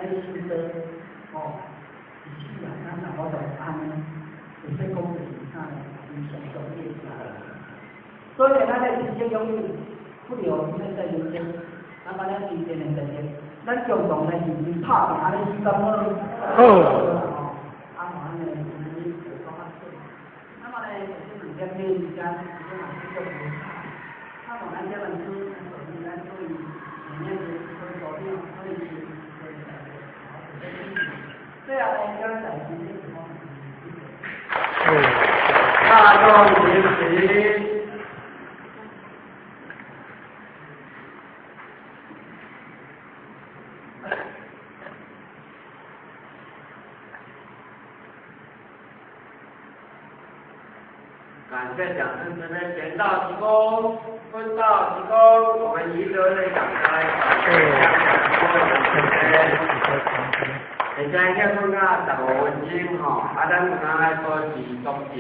咧修道，吼，一世人咱若無就按呢，會使講就是啥呢？伊常常的所以咱咧真正擁有不了，咱在人生，咱把咱真正的實力，咱共同來認真拍拼，按呢時間好。好。啊，嘛按呢，按呢就講較少。那麼咧，這兩點鐘時間，我嘛去做無差。啊，嘛咱這本書，咱昨天咱對裡面的分組長，可以是，最後咧，叫咱在今天是講。大眾學習。感謝講師這邊點到即功，分到即功，我們宜德的講師。現在叫分到15分鐘吼，啊，咱有哪來保持肅靜。